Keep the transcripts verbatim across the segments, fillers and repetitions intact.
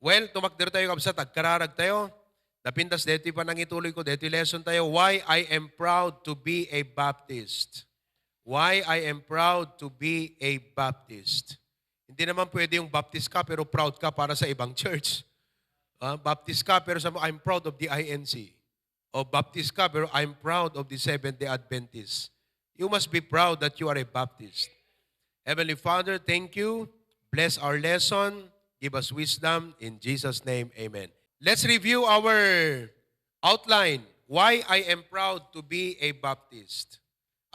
Well, tumakder tayo, kabsat, agkararag tayo. Napintas daytoy panangituloy ko, daytoy lesson tayo. Why I am proud to be a Baptist. Why I am proud to be a Baptist. Hindi naman pwede yung Baptist ka pero proud ka para sa ibang church. Ah, Baptist ka pero sa mo, "I'm proud of the I N C." O Baptist ka pero, "I'm proud of the Seventh-day Adventist." You must be proud that you are a Baptist. Heavenly Father, thank you. Bless our lesson. Give us wisdom. In Jesus' name, amen. Let's review our outline. Why I am proud to be a Baptist.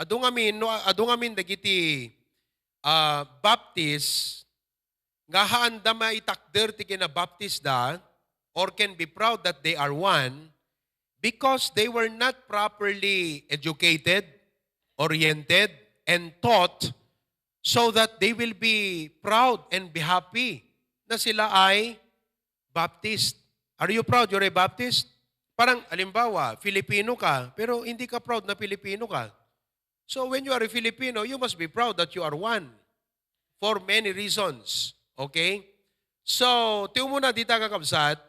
Adu ngamin, no, adu ngamin dagiti, ah, Baptist nga haanda maitakder ti kinabaptisda or can be proud that they are one because they were not properly educated, oriented, and taught so that they will be proud and be happy na sila ay Baptist. Are you proud you're a Baptist? Parang, alimbawa, Filipino ka, pero hindi ka proud na Filipino ka. So when you are a Filipino, you must be proud that you are one for many reasons. Okay? So, ti umuna dita, kakabsat,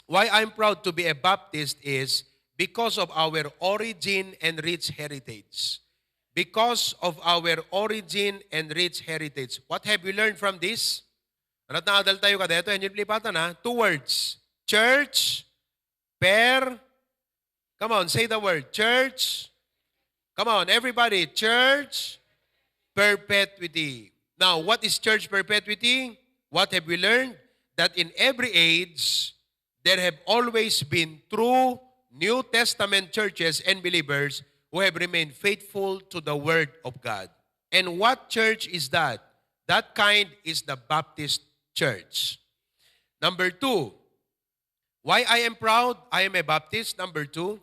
why I'm proud to be a Baptist is because of our origin and rich heritage. Because of our origin and rich heritage. What have we learned from this? Anat naadal tayo ka dito? Yan yung lipatan, ha? Two words. Church, per. Come on, say the word. Church. Come on, everybody. Church, perpetuity. Now, what is church perpetuity? What have we learned? That in every age, there have always been true New Testament churches and believers who have remained faithful to the Word of God. And what church is that? That kind is the Baptist Church. Number two, why I am proud I am a Baptist? Number two,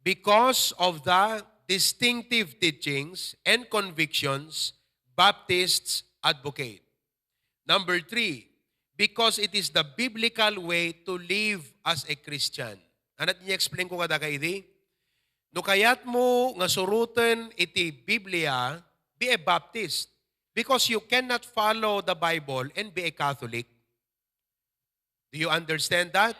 because of the distinctive teachings and convictions Baptists advocate. Number three, because it is the biblical way to live as a Christian. Anat ni-explain ko kadaka idi? No kayat mo nga suruten iti Biblia, be a Baptist. Because you cannot follow the Bible and be a Catholic. Do you understand that?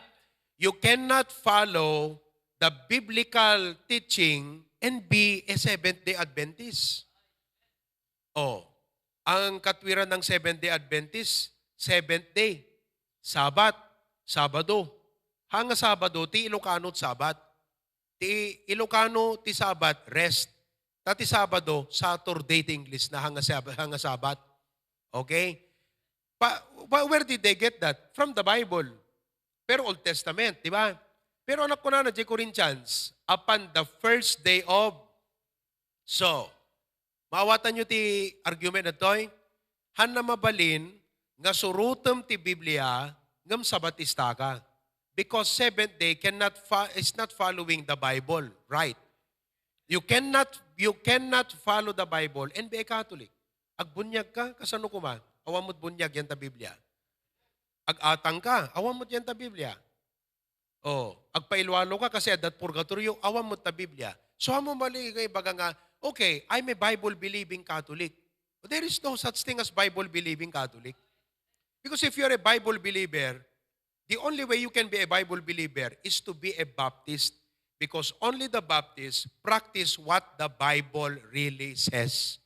You cannot follow the biblical teaching and be a Seventh-day Adventist. Oh, ang katwiran ng Seventh-day Adventist, seventh day, Sabat, Sabado. Hanga Sabado, ti Ilocano Sabat. Ti Ilocano ti Sabat, rest. Ta ti Sabado, Saturday ti English na hanga Sab-, hanga Sabat. Okay? Pa, pa, where did they get that? From the Bible. Pero Old Testament, di ba? Pero anak ko na na, Corinthians, upon the first day of. So, maawatan nyo ti argument na toy? Hanna mabalin nga surutem ti Biblia ngem Sabatista ka. Because Seventh Day cannot fo-, is not following the Bible, right? You cannot, you cannot follow the Bible and be a Catholic. Agbunyag ka, kasano kuma? Awan mo't bunyag yan ta Biblia. Agatang ka, awan mo't yan ta Biblia. Oh, agpailualo ka kasi adda purgatorio, awan mo't ta Biblia. So, amo mali nga ibaga nga, "Okay, I'm a Bible-believing Catholic." There is no such thing as Bible-believing Catholic. Because if you're a Bible believer, the only way you can be a Bible believer is to be a Baptist. Because only the Baptists practice what the Bible really says.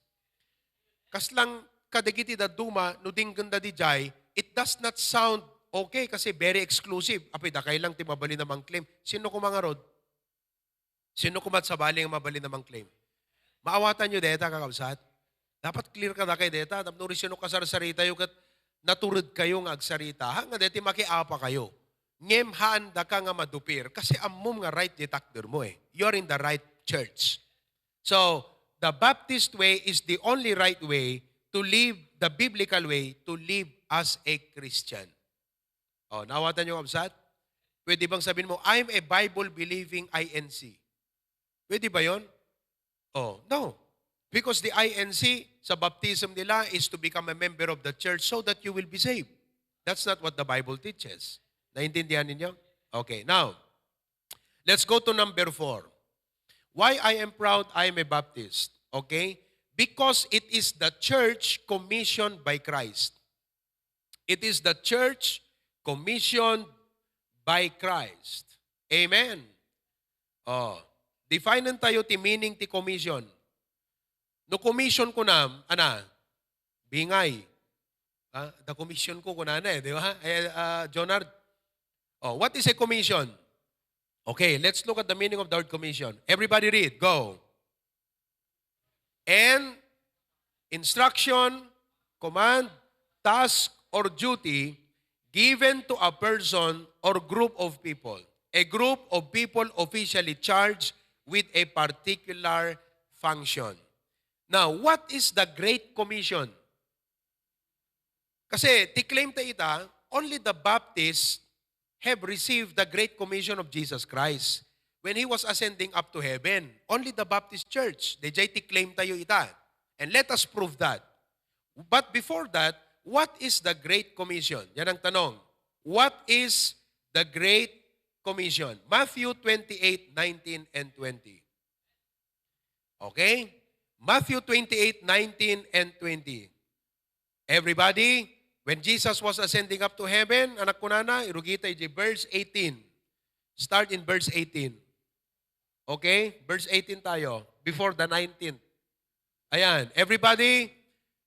Kaslang kadagiti dadduma, no dinggenda dijay, it does not sound okay kasi very exclusive. Apay, dakay lang ti mabalin a mangclaim. Sino kuma ngarud? Sino kumat sabali nga mabalin a mangclaim? Maawatan nyo deta, kakabsat? Dapat clear kadakay deta. Tapno uri sino kasarsarita yo ket natured kayo nga agsarita. Ha, nga deti makiapa kayo. Ngem haanda ka nga madupir kasi ammom nga right ti takder mo eh. You're in the right church. So, the Baptist way is the only right way to live, the biblical way to live as a Christian. Oh, naawatan niyo, kabsat? Pwede bang sabihin mo, "I'm a Bible-believing I N C"? Pwede ba yon? Oh, no. Because the I N C, sa baptism nila, is to become a member of the church so that you will be saved. That's not what the Bible teaches. Naintindihan ninyo? Okay, now, let's go to number four. Why I am proud I am a Baptist? Okay? Because it is the church commissioned by Christ. It is the church commissioned by Christ. Amen. Oh, definen tayo ti meaning ti commission. No commission kunam, ana, bingay. Ah, the commission ko kunana eh, di ba? Eh, ah, Jonard. Oh, what is a commission? Okay, let's look at the meaning of the word commission. Everybody read, go. And instruction, command, task, or duty given to a person or group of people. A group of people officially charged with a particular function. Now, what is the Great Commission? Kasi ti-claim ta ita, only the Baptists have received the Great Commission of Jesus Christ when he was ascending up to heaven. Only the Baptist Church, dayjay ti-claim tayo ita. And let us prove that. But before that, what is the Great Commission? Yan ang tanong. What is the Great Commission? Matthew twenty-eight nineteen and twenty. Okay? Matthew twenty-eight nineteen and twenty. Everybody, when Jesus was ascending up to heaven, anak kunana, irugita iti verse eighteen. Start in verse eighteen. Okay? Verse eighteen tayo, before the nineteenth. Ayan. Everybody,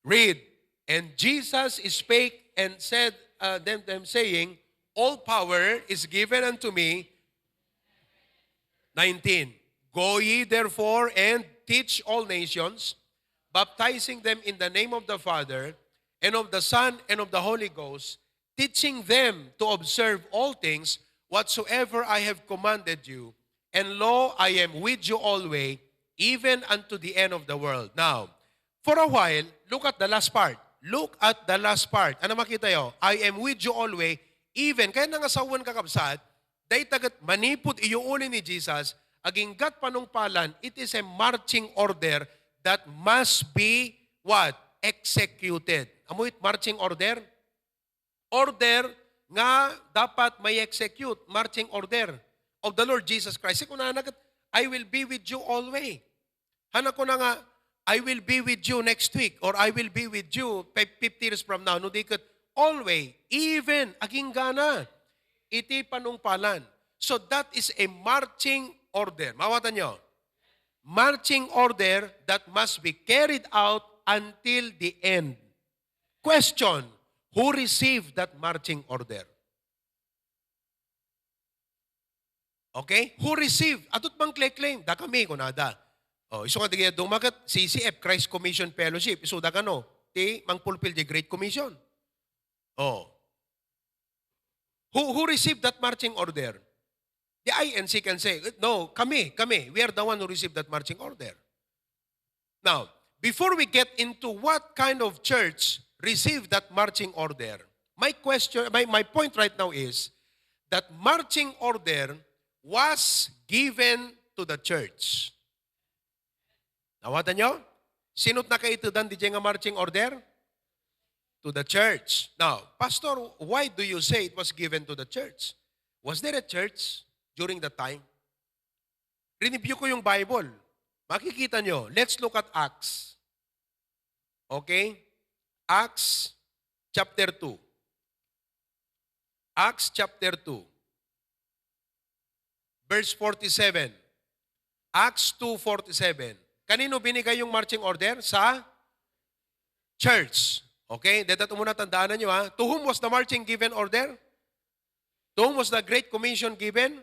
read. And Jesus spake and said, uh, them, them saying, "All power is given unto me." Nineteen. "Go ye therefore and teach all nations, baptizing them in the name of the Father, and of the Son, and of the Holy Ghost, teaching them to observe all things whatsoever I have commanded you. And lo, I am with you always, even unto the end of the world." Now, for a while, look at the last part. Look at the last part. Ano makita yo? "I am with you always, even." Kaya nangasawan kakabsat, dayta ket manipud iyuuli ni Jesus, aginggat panungpalan, it is a marching order that must be what? Executed. Amoy marching order? Order nga dapat may execute, marching order of the Lord Jesus Christ. Kunana ket, "I will be with you always." Hana ko na nga, "I will be with you next week," or, "I will be with you fif-, fifty years from now." No, di ket, "Always, even," aginggana iti panungpalan. So that is a marching order. Mawatan nyo? Marching order that must be carried out until the end. Question, who received that marching order? Okay? Who received? Adut mang claim, da kami, kunada. Oh, isu nga di kaya dumaket, C C F, Christ Commission Fellowship, isu da kano, ti mangpulpil di Great Commission. Oh. Who, who received that marching order? The I N C can say, "No, kami, kami, we are the one who received that marching order." Now, before we get into what kind of church received that marching order, my question, my, my point right now is that marching order was given to the church. Nawatan nyo? Sino't nakaitudan di nga marching order? To the church. Now, "Pastor, why do you say it was given to the church?" Was there a church during the time? Review ko yung Bible. Makikita nyo. Let's look at Acts. Okay? Acts chapter two. Acts chapter two. Verse forty-seven. Acts two forty-seven. Kanino binigay yung marching order? Sa church. Okay? Deta umuna tandaan nyo ha. To whom was the marching given order? To whom was the Great Commission given?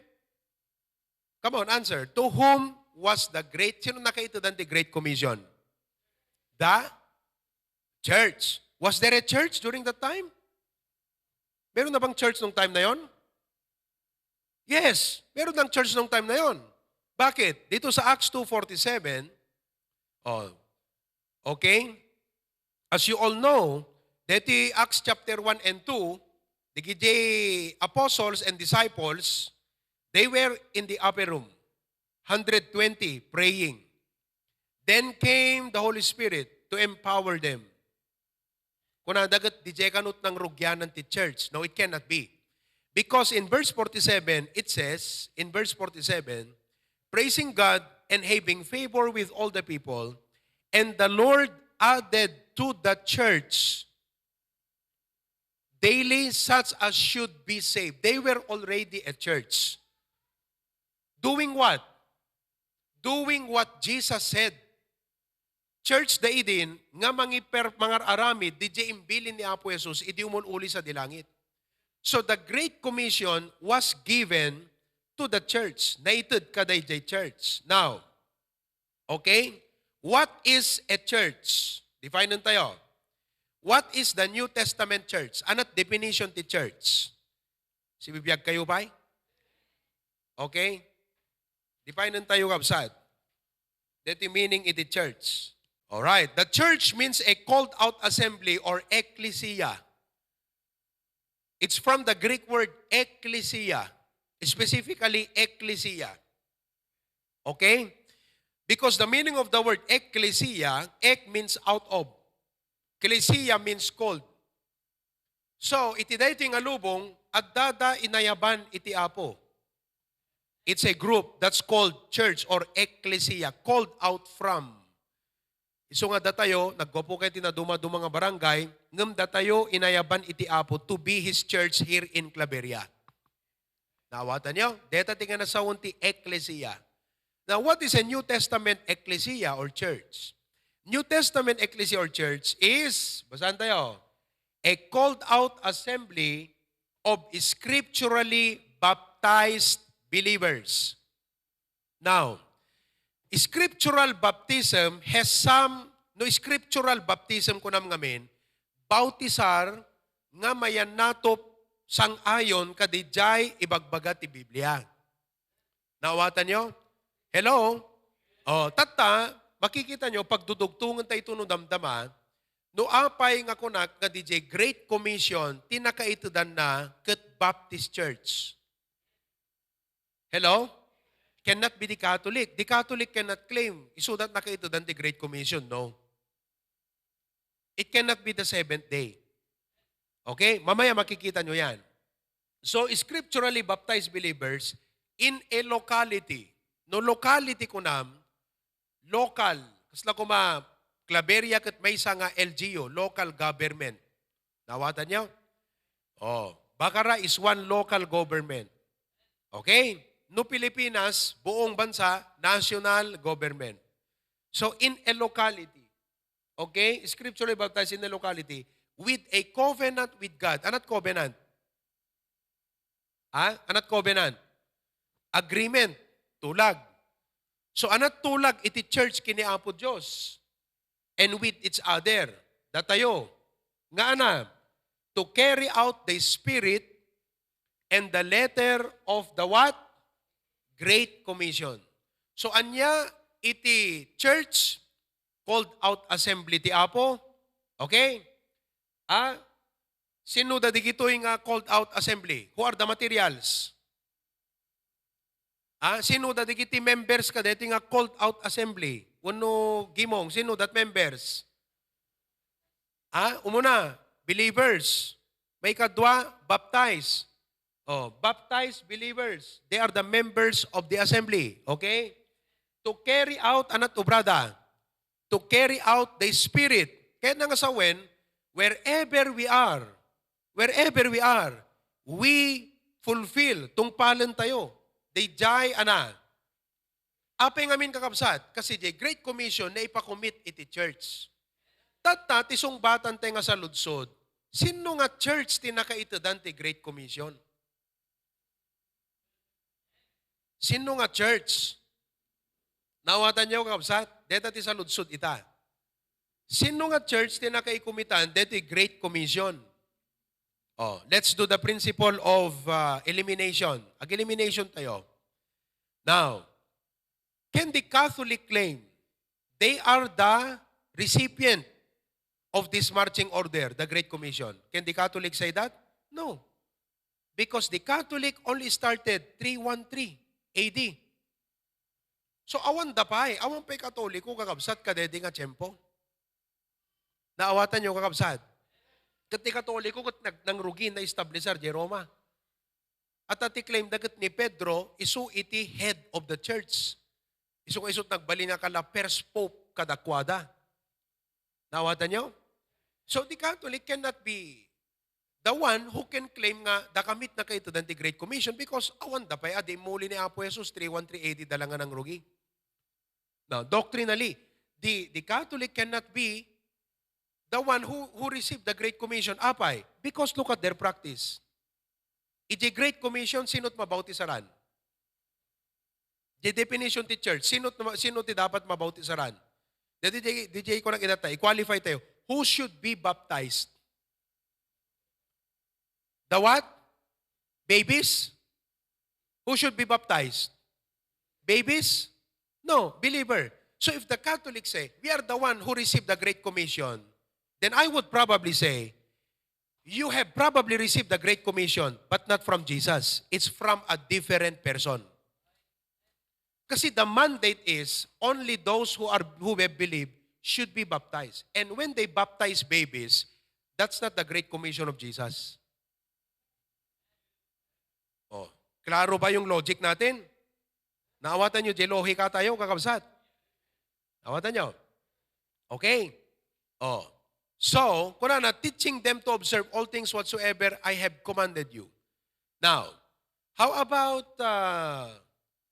Come on, answer. To whom was the great, sino nakaitudan ti Great Commission? The church. Was there a church during that time? Meron na bang church nung time na yon? Yes, meron ng church nung time na yon. Bakit? Dito sa Acts two forty-seven, oh, okay? As you all know, deti Acts chapter one and two, dagiti apostles and disciples, they were in the upper room, hundred twenty, praying. Then came the Holy Spirit to empower them. Kuna daget, di jay kanut nang rugyanan ti church. No, it cannot be. Because in verse forty-seven, it says, in verse forty-seven, "Praising God and having favor with all the people, and the Lord added to the church Daily, such as should be saved. They were already a church. Doing what? Doing what Jesus said. Church da idin nga mangiper-, mangararamid didiay imbilin ni Apo Jesus idi umul-uli sa di langit. So the Great Commission was given to the church. Naited kadaydiay church. Now, okay? What is a church? Define tayo. What is the New Testament church? Anat definition ti church? Sibibiag kayo, bay? Okay? Define tayo, kabsat. Deti meaning iti church. All right. The church means a called out assembly or ecclesia. It's from the Greek word ecclesia, specifically ecclesia. Okay? Because the meaning of the word ecclesia, ek means out of. Ecclesia means called. So, iti daytoy nga lubong, addada inayaban iti Apo. It's a group that's called church or ecclesia, called out from. Isu nga datayo, nagguapo kay ti naduma-duma nga barangay, ngem datayo inayaban iti Apo to be His church here in Claveria. Naawatan niyo? Deta ti nga nasawen ti ecclesia. Now, what is a New Testament ecclesia or church? New Testament ecclesia or church is, basahan tayo, a called out assembly of scripturally baptized believers. Now, scriptural baptism has some, no scriptural baptism kunam ngamin, bautisar nga mayannatop sang-ayon kadidiay ibagbaga ti Biblia. Naawatan niyo? Hello? Oh, tatta, makikita niyo, pagdudugtongen ta ito no damdama, no apay nga kunak nga didiay Great Commission, ti nakaitedanna ket Baptist Church. Hello? Cannot be the Catholic. The Catholic cannot claim. Isu dat nakaitedan ti Great Commission, no? It cannot be the seventh day. Okay? Mamaya makikita nyo yan. So, scripturally baptized believers in a locality. No locality kunam, local. Kasla kuma, Claveria ket maysa nga L G U, local government. Naawatan nyo? Oh, Bacara is one local government. Okay? No Pilipinas, buong bansa, national government. So, in a locality, okay, scripturally baptized in a locality with a covenant with God. Anat covenant? Ha? Anat covenant? Agreement. Tulag. So, anat tulag iti church ken ni Apo Dios and with each other. Datayo. Nga ana, to carry out the spirit and the letter of the what? Great Commission. So, ania iti church called out assembly ti Apo? Okay? Ah, sino da digitoy nga called out assembly? Who are the materials? Ah, sino da digiti members kadaytoy nga called out assembly? Wenno gimong, sino that members? Ah, umuna, believers. Maikadua, baptized. Oh, baptized believers. They are the members of the assembly. Okay? To carry out, anat obrada? To carry out the Spirit. Kaya nga sawen, wherever we are, wherever we are, we fulfill, tungpalen tayo. Daydiay, ana. Apay ngamin, kakabsat, kasi di Great Commission naipakomit iti church. Tatta, ti sungbatan tayo nga saludsod, sino nga church ti nakaitedan ti Great Commission? Sino nga church? Naawatan niyo, kakabsat? Deta ti saludsod ita. Sino nga church ti nakaikomitan deti Great Commission? Oh, let's do the principle of uh, elimination. Ag-elimination tayo. Now, can the Catholic claim they are the recipient of this marching order, the Great Commission? Can the Catholic say that? No. Because the Catholic only started three one three A D. So, awan da pay, awan pay Katoliko, kakabsat, kadaydi nga tiempo. Naawatan niyo, kakabsat? Ket ti Katoliko, ket nag-, nangrugi, na-establisar di Roma. At ti claim da ket ni Pedro, isu iti head of the church. Isu nga isut nagbalin nga kala first pope kadakuada. Naawatan niyo? So, the Catholic cannot be the one who can claim nga dakamit na kaitadan ti Great Commission because awan da pay a di muli ni Apo Jesus, three one three A D da lang nga nangrugi. Now, doctrinally, the, the Catholic cannot be the one who, who received the Great Commission. Apay? Because look at their practice. Iti Great Commission, sino't mabautisaran? The definition ti church, sino, sino ti dapat mabautisaran? Dati, di, di, di ko nang idata, i-qualify tayo. Who should be baptized? The what? Babies? Who should be baptized? Babies? No, believer. So if the Catholics say, "We are the one who received the Great Commission," then I would probably say, "You have probably received the Great Commission, but not from Jesus. It's from a different person." Kasi the mandate is only those who are who have believed should be baptized. And when they baptize babies, that's not the Great Commission of Jesus. Oh, klaro ba yung logic natin? Naawatan nyo, di lohika tayo, kakabsat. Naawatan nyo? Okay. Oh. So, kunana, "Teaching them to observe all things whatsoever I have commanded you." Now, how about, uh,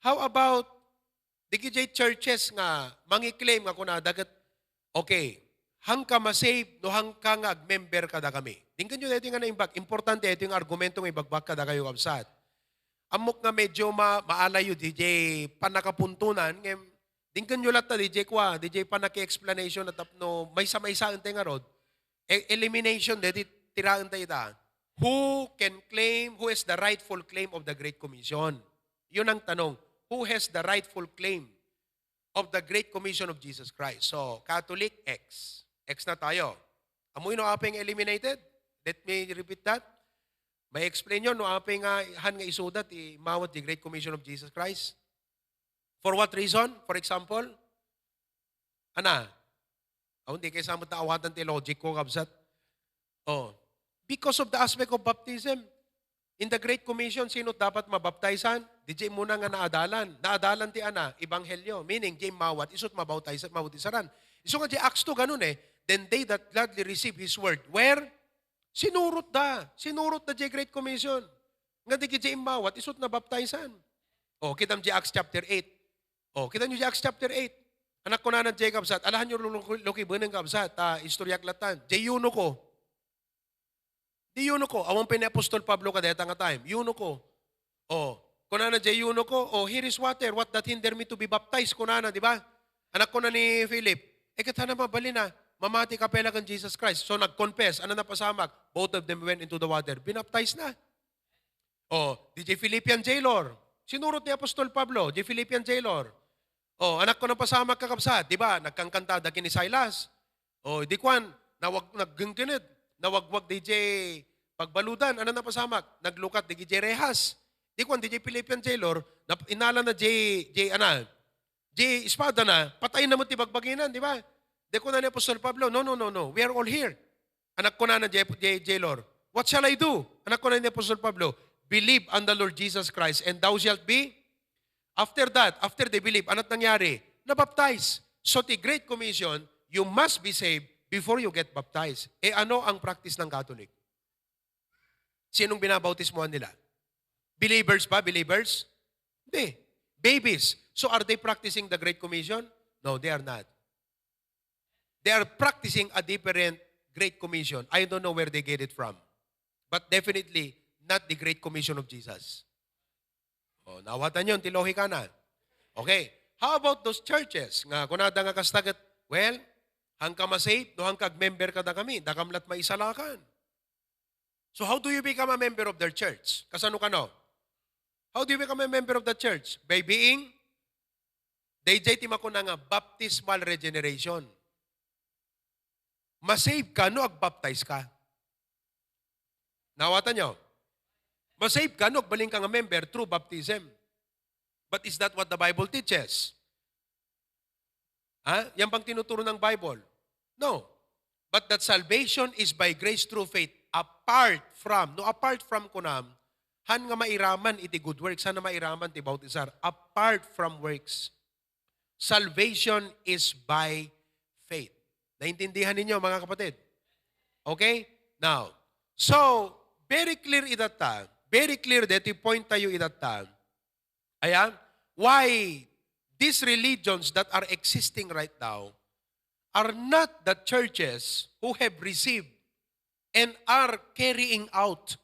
how about digiti churches nga mangi-claim nga kunada ket, "Okay, hangka ma-save no hangka nga ag-member kadakami." Dingken yo daytoy nga naimbag. Importante ito yung argumento nga ibagbag kadakayo, kabsat. Ammok nga medyo ma-, maalayo didiay pannakapuntonan, ngem dingken yo latta didiay kua, didiay pannaki-explanation a tapno maysa-maysaen tay ngarud. E-, elimination, deti tiraen tayo ita. Who can claim, who is the rightful claim of the Great Commission? Yun ang tanong. Who has the rightful claim of the Great Commission of Jesus Christ? So, Catholic, X. X na tayo. Amoy no apay nga eliminated? Let me repeat that. May explain yun, no apay nga han nga isuda ti mawat the Great Commission of Jesus Christ. For what reason? For example, ana, aw, hindi kayo samot naawatan ti logic ko, kabsat. Oh, because of the aspect of baptism, in the Great Commission, sino dapat mabaptizan? Di jay muna nga naadalan. Naadalan ti ana, ebanghelyo. Meaning, jay mawat, isut mabaptizan, mabaptisaran. Isu nga jay Acts two, ganun eh. "Then they that gladly receive his word were," sinurot da. Sinurot da jay Great Commission. Nga di jay immawat, isut nabaptizan. Oh, kitam jay Acts chapter eight. Oh, kita nyo jay Acts chapter eight. Anak kunana jay kabsat, alahan nyo luki-, lukibenen kabsat, ta istoryak latan. Jay eunuko. Di eunuko, awan pay ni Apostol Pablo kadeta nga time. Eunuko. Oh, kunana jay eunuko, "Oh, here is water. What that hinder me to be baptized?" kunana, di ba? Anak kuna ni Philip, "Eh, ket hana mabalin a mamati ka pay la ken Jesus Christ." So, nag-confess. Ano napasamak? Both of them went into the water. Binaptize na. Oh, di jay Philippian jailor. Sinurot ni Apostol Pablo, jay Philippian jailor. Oh, anak ko, napasamak, kakabsat, di ba? Nagkankanta da ken ni Silas. Oh, di kuan, nawag-, naggenggened, nawagwag di jay pagbaludan, ano napasamak? Naglukat di jay rehas. Di kuan, di jay Philippian jailor, nap-, inala na jay, jay, ana, jay espada na, patay na mo ti bagbaginan, di ba? Di kuna ni Apostol Pablo, "No, no, no, no, we are all here." Anak kunana jay, jay, jay Lord, "What shall I do?" Anak kuna ni Apostol Pablo, "Believe on the Lord Jesus Christ and thou shalt be." After that, after they believe, ano't nangyari? Nabaptize. So, ti Great Commission, you must be saved before you get baptized. E ano ang practice ng Catholic? Sinong binabautismohan nila? Believers ba? Believers? Hindi. Babies. So, are they practicing the Great Commission? No, they are not. They are practicing a different Great Commission. I don't know where they get it from. But definitely, not the Great Commission of Jesus. Oh, naawatan yon, ti lohika na. Okay. How about those churches nga kunada nga kasta ket, "Well, hangka ma-save, no hangka ag-member kadakami, dakam la't maisalakan." So how do you become a member of their church? Kasano kano? How do you become a member of the church? By being, dayjay ti makuna nga baptismal regeneration. Ma-save ka no agbaptize ka. Naawatan nyo? Ma-save ka no agbalin ka nga member through baptism. But is that what the Bible teaches? Ha? Yan bang tinuturo ng Bible? No. But that salvation is by grace through faith, apart from, no, apart from kunam, han nga mairaman iti good works, han nga mairaman ti bautisar, apart from works. Salvation is by faith. Naintindihan ninyo, mga kapatid? Okay? Now, so, Very clear itatta. Very clear deti point tayo itatta. Ayan. Why these religions that are existing right now are not the churches who have received and are carrying out.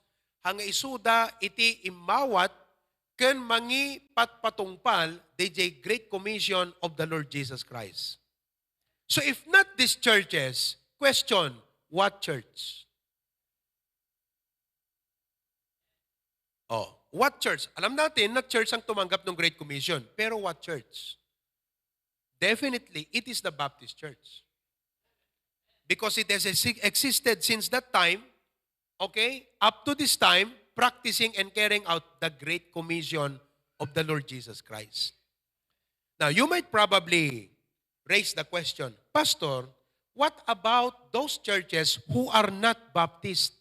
Hanga isuda iti immawat ken mangipatpatungpal dayjay Great Commission of the Lord Jesus Christ. So if not these churches, question, what church? Oh, what church? Alam natin na church ang tumanggap ng Great Commission. Pero what church? Definitely, it is the Baptist Church. Because it has exi- existed since that time, okay, up to this time, practicing and carrying out the Great Commission of the Lord Jesus Christ. Now, you might probably raise the question, Pastor, what about those churches who are not Baptist?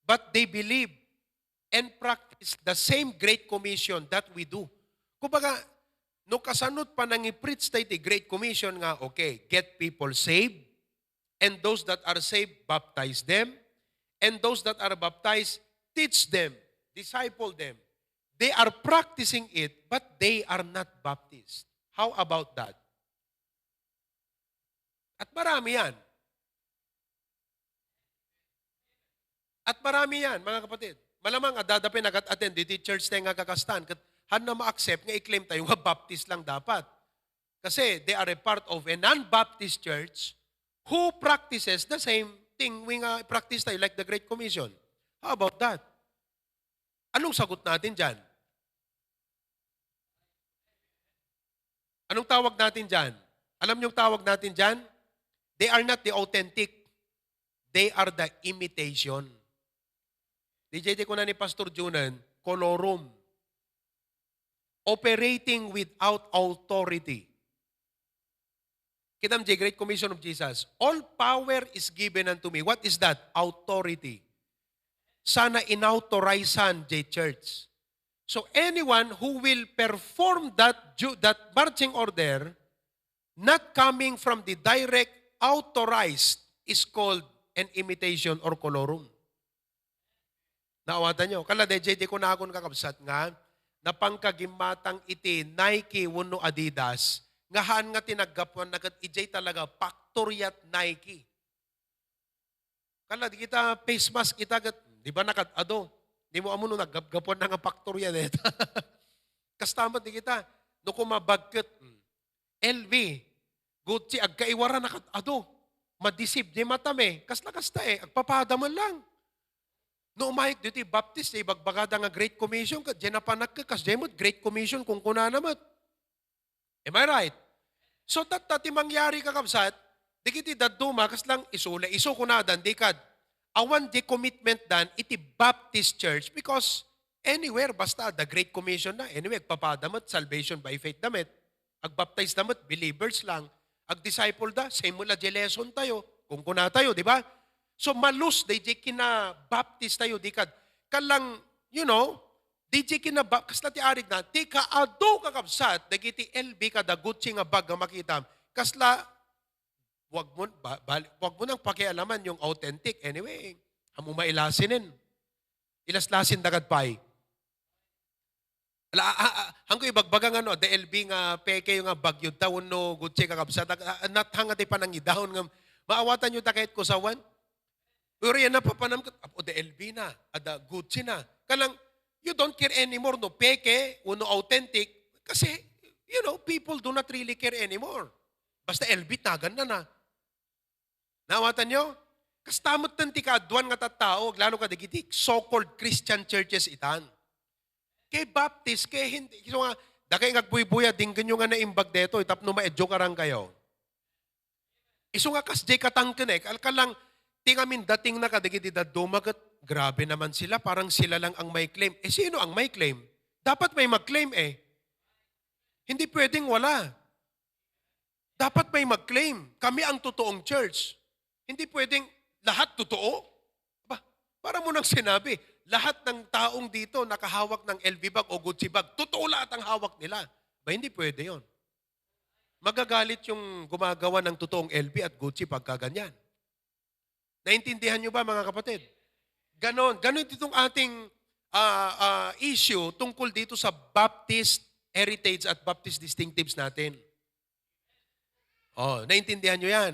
But they believe and practice the same Great Commission that we do. Kumbaga, no kasanot pa nangi-preach tayo ti Great Commission nga, okay, get people saved, and those that are saved, baptize them, and those that are baptized, teach them, disciple them. They are practicing it, but they are not Baptist. How about that? At marami yan. At marami yan, mga kapatid. Malamang adda pay nagat-attend diti church tayo nga kakastan, ket haanna ma-accept nga i-claim tayo nga Baptist lang dapat. Kasi they are a part of a non-Baptist church who practices the same thing we nga practice tayo, like the Great Commission. How about that? Anong sagot natin dyan? Anong tawag natin dyan? Alam niyong tawag natin dyan? They are not the authentic. They are the imitation. D J, di ko na ni Pastor Junan, colorum. Operating without authority. Kitam jay Great Commission of Jesus, "All power is given unto me." What is that? Authority. Sana inauthorizean jay church. So anyone who will perform that ju-, that marching order, not coming from the direct authorized, is called an imitation or colorum. Naawatan nyo? Kala, D J, di ko na akon kakabsat nga, napangkagimmatang iti Nike wenno Adidas, nga haan nga ti naggapuan na ket ijay talaga factory at Nike. Kala, di kita face mask ita ket, di ba, nakad-ado? Di mo ammo no naggapgapuan na nga factory yan eh. Kasta met di kita, no kumabag ket, hmm. L V, Gucci, agkaiwara na kat-ado. Madisib, di matam eh. Kasla kasta eh, agpapada man lang. No umayek ditoy Baptist, eh, ibagbagada nga Great Commission, ket di napanak-, kas di met Great Commission, kung kunana met. Am I right? So, tatta ti mangyari, kakabsat, dagiti dadduma, kas lang isula, isu kunadan, di kad, awan di commitment dan iti Baptist Church because anywhere, basta the Great Commission na, anyway, agpapada met, salvation by faith da met, agbaptize da met, believers lang, agdisciple da, same la di lesson tayo, kung kuna tayo, di ba? So, malus day di kinabaptis tayo, di kad, kalang, you know, di di kinabap-, kasla ti arig na, ti kaadu kakabsat, dagiti L V kada Gucci nga bag nga makitam, kasla, wag mo, ba, bal-, wag mo nang pakialaman yung authentic. Anyway, amo mailasinen. Ilaslasin dagad pay. Ala, a, a, a, hangko ibagbaga nga no, the L V nga peke nga bagyo ta, wenno Gucci kakabsat, a, a, nat hanga ti panangidahon nga, maawatan nyo ta kahit kusawan? Pero yan napapanam ket, "Apo, the L V na, ada Gucci na." Kanang, you don't care anymore no peke wenno authentic kasi, you know, people do not really care anymore. Basta L V, tagan na na. Naawatan nyo? Kasta met ti kaaduan nga tattao, aglalo kadagiti so-called Christian churches itan. Kay Baptist, kay hindi, so nga, dakay nga agbuybuya, dinggen nyo nga naimbag deto, tapno ma-educaran kayo. Isu nga kas jay katangken eh, kalkalang, ti ngamin dating na kadagiti dadduma ket, grabe naman sila, parang sila lang ang may claim. Eh, sino ang may claim? Dapat may mag-claim eh. Hindi pwedeng wala. Dapat may mag-claim, "Kami ang totoong church." Hindi pwedeng lahat totoo. Ba, para mo nang sinabi, lahat ng taong dito nakahawak ng L V bag o Gucci bag, totoo lahat ang hawak nila. Ba, hindi pwede yon. Magagalit yung gumagawa ng totoong L V at Gucci pagka ganyan. Naintindihan nyo ba, mga kapatid? Ganon. Ganon itong ating ah, ah, issue tungkol dito sa Baptist heritage at Baptist distinctives natin. Oh, naintindihan nyo yan.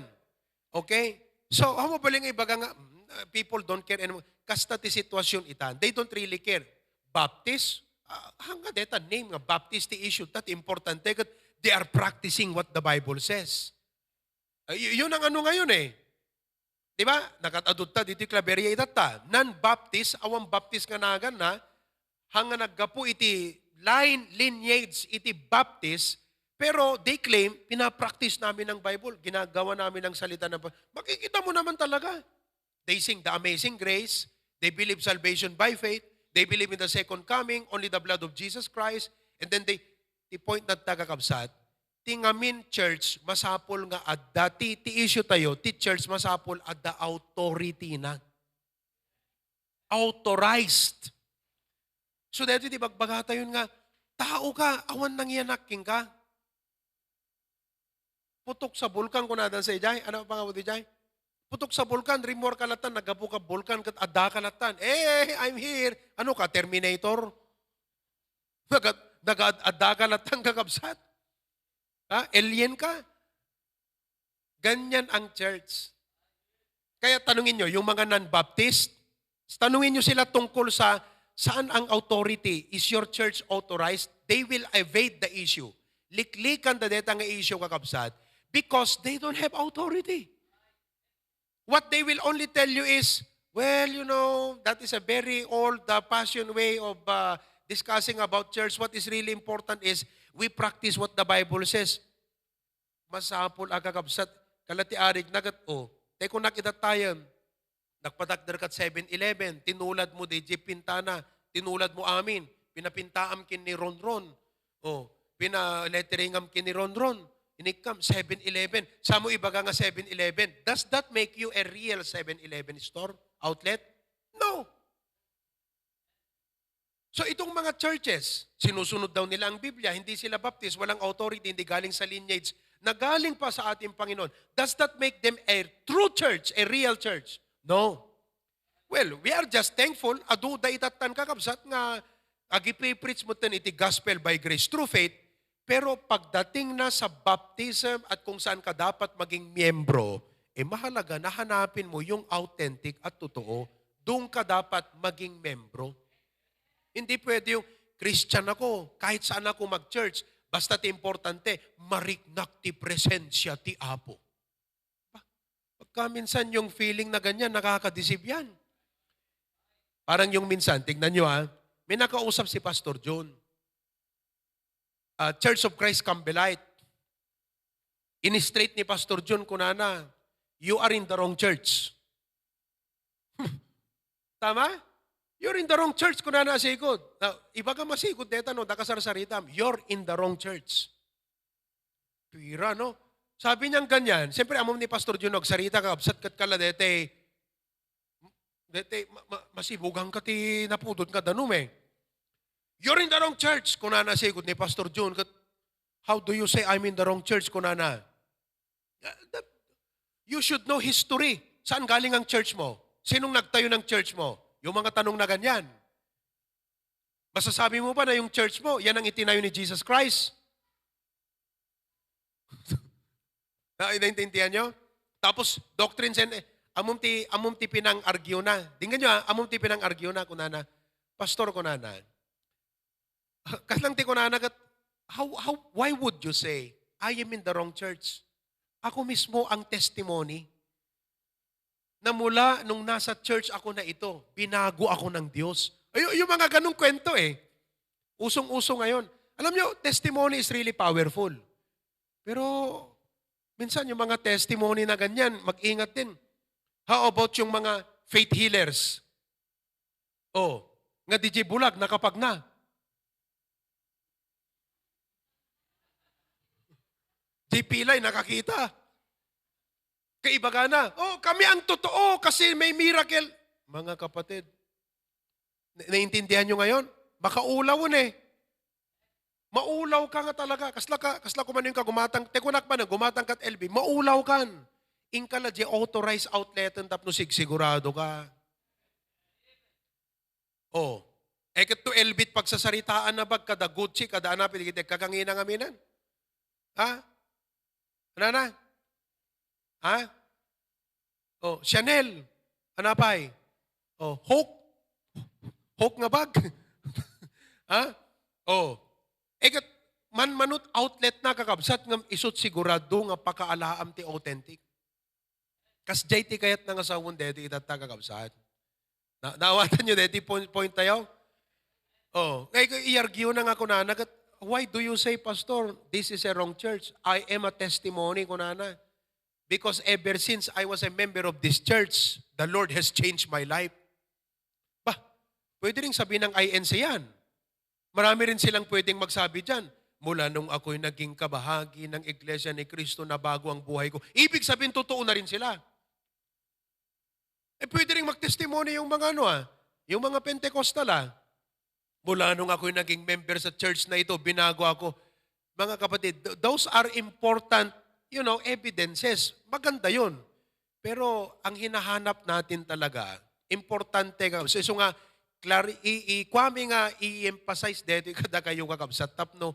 Okay? So, how mo pala nga ibaga nga, mm, people don't care anymore. Kasta ti sitwasyon ita. They don't really care. Baptist? Ah, hangga deta name nga Baptist ti issue. That importante. Ket they are practicing what the Bible says. Ay, y- yun ang ano ngayon eh. Di ba? Nakat-adut ta ditoy Claveria itatta. Non-Baptist, awan Baptist nga naganna, hanga naggapu iti line, lineage iti Baptist, pero they claim, "Pinapractice namin ang Bible, ginagawa namin ang salita ng Panginoon." Makikita mo naman talaga. They sing the Amazing Grace, they believe salvation by faith, they believe in the second coming, only the blood of Jesus Christ, and then they, ti point na taga kabsat, ti ngamin church, masapul nga adda, ti, ti issue tayo, ti church, masapul adda authority na. Authorized. So, dito ti bagbaga tayo nga, tao ka, awan nang iyanak king ka. Putok sa bulkan, kunadan sa ijay. Ano pa nga di jay? Putok sa bulkan, rimor ka latan, nagapu ka bulkan, kat adda ka latan. Eh, I'm here. Ano ka, Terminator? Nagad, nagad, adda ka latan, kakabsat. Ha? Alien ka? Ganyan ang church. Kaya tanungin nyo, yung mga non-Baptist, tanungin nyo sila tungkol sa saan ang authority. Is your church authorized? They will evade the issue. Liklikan da deta nga issue, kakabsat, because they don't have authority. What they will only tell you is, "Well, you know, that is a very old, uh, fashioned way of uh, discussing about church. What is really important is we practice what the Bible says." Masapul a kakabsat, kala ti arig nagat, o, tay ko nakita tayen, nagpatakder kat seven eleven, tinulad mo di, di pintana, tinulad mo amin, pinapintaam kin ni Ronron, o, pinaletteringan kin ni Ronron, inikkam, seven eleven, sa mo ibaga nga seven eleven, does that make you a real seven eleven store, outlet? No. So itong mga churches, sinusunod daw nila ang Biblia, hindi sila Baptist, walang authority, hindi galing sa lineage, na galing pa sa ating Panginoon. Does that make them a true church, a real church? No. Well, we are just thankful, adu da itattan kakabsat nga agipipreach mo ten iti gospel by grace through faith, pero pagdating na sa baptism at kung saan ka dapat maging miyembro, eh mahalaga na hanapin mo yung authentic at totoo. Doon ka dapat maging membro. Hindi pwede yung, "Christian ako, kahit saan ako mag-church, basta ti importante, mariknak ti presensya ti Apo." Ba? Pagka minsan yung feeling na ganyan, nakakadisib yan. Parang yung minsan, tignan nyo ha, may nakausap si Pastor John. Ah, Church of Christ Campbellite. Ini-straight ni Pastor John, kunana, "You are in the wrong church." Tama? "You're in the wrong church," kunana a sigud. Na, ibaga masigud deta no, dakasarsaritam, "You're in the wrong church." Tuira, no? Sabi niyang ganyan, siyempre, amom ni Pastor John, nagsarita ka, absat kat kala dete, dete, ma, ma, masibugan ka ti napudot nga danum eh. "You're in the wrong church," kunana sigud ni Pastor John. Kat, "How do you say I'm in the wrong church?" kunana. Ah, that, you should know history. Saan galing ang church mo? Sinong nagtayo ng church mo? Yung mga tanong na ganyan. Masasabi mo ba na yung church mo, yan ang itinayo ni Jesus Christ? Na, naintindihan nyo? Tapos, doctrines and, eh, amom ti, amom ti pinang-argue na. Dinggan nyo ha, amom ti pinang-argue na, kunana. "Pastor," kunana, "Kaslang ti kunana kat, how, how, why would you say, 'I am in the wrong church'? Ako mismo ang testimony na mula nung nasa church ako na ito, binago ako ng Diyos." Ay, yung mga ganong kwento eh. Usong-uso ngayon. Alam nyo, testimony is really powerful. Pero minsan yung mga testimony na ganyan, mag-ingat din. How about yung mga faith healers? Oh, nga D J Bulag, nakapag na. J P Lai, nakakita. Kaibaga na, "Oh, kami ang totoo kasi may miracle." Mga kapatid, na-, naintindihan nyo ngayon? Makaulaw eh. Maulaw ka nga talaga. Kasla ka, kasla kumano yung kagumatang, tekunak pa na, gumatang kat L B, maulaw kan. Ingka la di authorized outlet tapno sigsigurado ka. Oh. E ket to Elvit pagsasaritaan na bag kada Gucci, kada anapit, dagiti kagangina ngamin. Ha? Ano na? Ha? Oh, Chanel. Ano pay? Oh, Hoke. Hoke nga bag. Ha? Oh. E ket, manmanut outlet na, kakabsat, ngem isut sigurado nga pakaalaam ti authentic. Kasdiay ti kayatna nga sawen daytoy itatta, kakabsat. Na, naawatan nyo daytoy point, point tayo? Oh, kay i-argue na nga kunana, ket, "Why do you say, Pastor, this is a wrong church? I am a testimony," kunana. "Because ever since I was a member of this church, the Lord has changed my life." Bah, pwede rin sabihin ng I N C yan. Marami rin silang pwedeng magsabi dyan, "Mula nung ako'y naging kabahagi ng Iglesia ni Cristo, nabago ang buhay ko." Ibig sabihin, totoo na rin sila. Eh, pwede rin magtestimony yung mga ano, ah, yung mga Pentecostal, ah. "Mula nung ako'y naging member sa church na ito, binago ako." Mga kapatid, th- those are important, you know, evidences. Maganda yun. Pero ang hinahanap natin talaga, importante nga. So, isu nga, klari, i, i, kuami nga i-emphasize dito, kada kayo, kakabsat, tapno,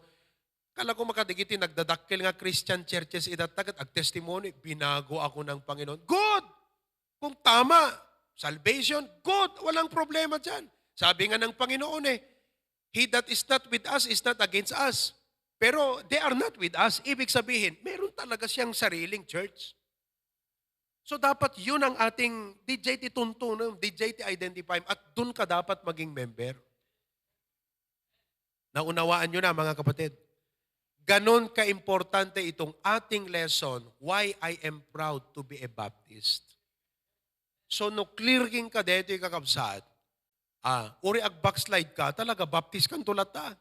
kala ko makadagiti nagdadakkel nga Christian churches, itatta ket agtestimony, "Binago ako ng Panginoon." Good! Kung tama, salvation, good, walang problema dyan. Sabi nga ng Panginoon eh, "He that is not with us is not against us." Pero they are not with us. Ibig sabihin, meron talaga siyang sariling church. So dapat yun ang ating D J T tuntunan, D J T identify, at dun ka dapat maging member. Naunawaan nyo na, mga kapatid. Ganon kaimportante itong ating lesson, why I am proud to be a Baptist. So, no clear king ka dito, kakabsat, ah, uri ag backslide ka, talaga, Baptist kan tulata.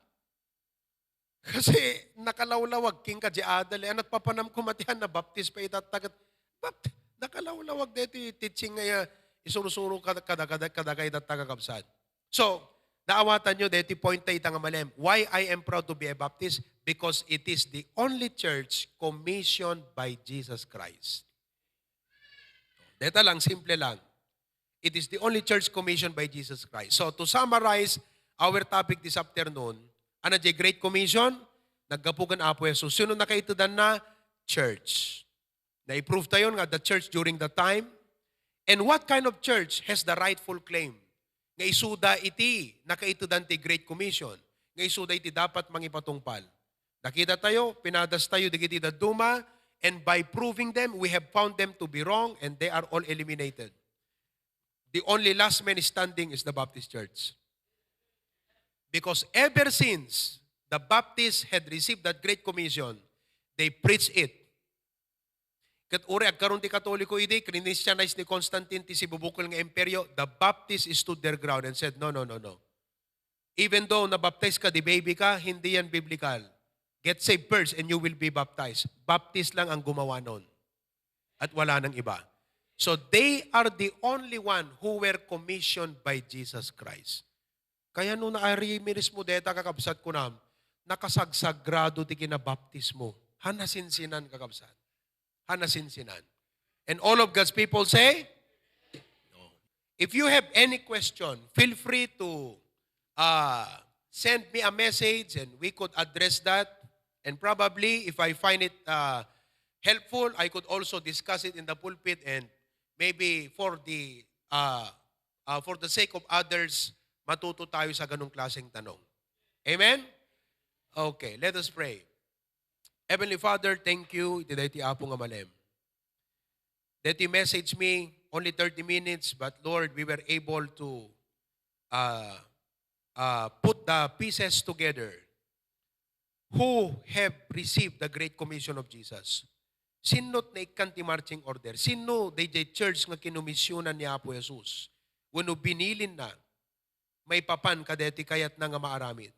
Kasi nakalawlawag king ka di adal, eh, nagpapanam kumatian na Baptist pa itattagat. Bapt-, nakalawlawag dito yung teaching nga, ah, isursuro kada, kada, kada, kada kayo taga kabsat. So, naawatan nyo, dito point tayo itang malem. Why I am proud to be a Baptist? Because it is the only church commissioned by Jesus Christ. Deta lang, simple lang. It is the only church commissioned by Jesus Christ. So, to summarize our topic this afternoon, ano di Great Commission? Naggapu kan Apo Jesus. Sino nakaitudan na? Church. Na-prove tayo nga the church during the time. And what kind of church has the rightful claim? Nga isuda iti nakaitudan ti Great Commission. Nga isuda iti dapat mangipatungpal. Nakita tayo, pinadas tayo digiti dadduma, and by proving them, we have found them to be wrong, and they are all eliminated. The only last man standing is the Baptist Church. Because ever since the Baptists had received that Great Commission, they preach it. Ket uri agkaron ti Katoliko idi, Christianize ni Constantine ti sibubukol nga imperyo, the Baptists stood their ground and said, "No, no, no, no. Even though nabaptize ka, di baby ka, hindi yan biblical. Get saved first and you will be baptized." Baptist lang ang gumawa noon. At wala nang iba. So they are the only one who were commissioned by Jesus Christ. Kaya no naarimiris mo deta, kakabsat ko nam, nakasagsagrado ti kinabaptismo. Han nasinsinan, kakabsat. Han nasinsinan. And all of God's people say, no. If you have any question, feel free to, uh, send me a message and we could address that. And probably, if I find it, uh, helpful, I could also discuss it in the pulpit and maybe for the, uh, uh, for the sake of others, matuto tayo sa ganong klaseng tanong. Amen? Okay, let us pray. Heavenly Father, thank you iti daytoy Apo nga malem. Daytoy message mi, only thirty minutes, but Lord, we were able to, uh, uh, put the pieces together. Who have received the Great Commission of Jesus? Sinno ti naikkan ti marching order? Sinno dayjay church nga kinomisionan ni Apo Jesus? Wenno binilinna maipapan kadaytoy kayatna nga maaramid?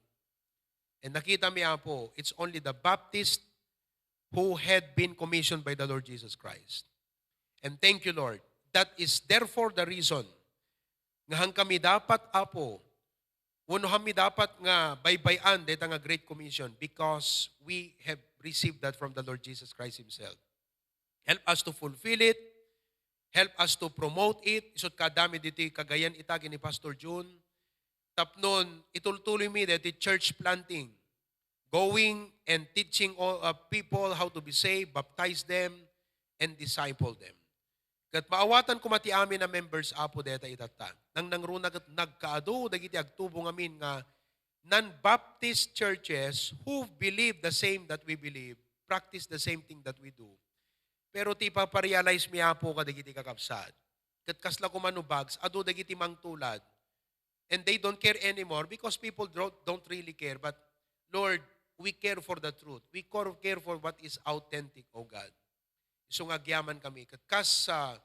And nakita mi, Apo, it's only the Baptist who had been commissioned by the Lord Jesus Christ. And thank you, Lord. That is therefore the reason nga han kami dapat, Apo, wenno han mi dapat nga baybay-an dayta nga Great Commission because we have received that from the Lord Jesus Christ Himself. Help us to fulfill it. Help us to promote it. Isut' kaadda mi ditoy kagayan ita ken ni Pastor Jun. tapnon itultuloy mi daytoy church planting, going and teaching all, uh, people how to be saved, baptize them, and disciple them. Ket maawatan koma ti amin a members, Apo, dayta itatta. Nangnangruna ket nagkaadu dagiti agtubo ngamin nga non-Baptist churches who believe the same that we believe, practice the same thing that we do. Pero ti ipaparealize mi, Apo, kadagiti kakabsat, ket kasla koma no bags, adu dagiti mangtulad. And they don't care anymore because people don't, don't really care. But Lord, we care for the truth. We cor- care for what is authentic, O God. Isu nga agyaman kami. Ket kas, ah,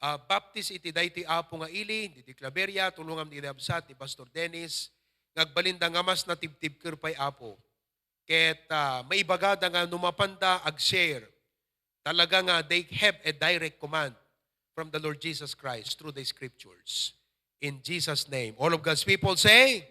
ah, baptis iti daytoy, Apo, nga ili, ditoy Claveria, tulongam ditoy absat ni Pastor Dennis, nga agbalinda nga mas natibtibker pay, Apo. Ket, ah, maibagada nga no mapanda ag-share, talaga nga they have a direct command from the Lord Jesus Christ through the scriptures. In Jesus' name. All of God's people say,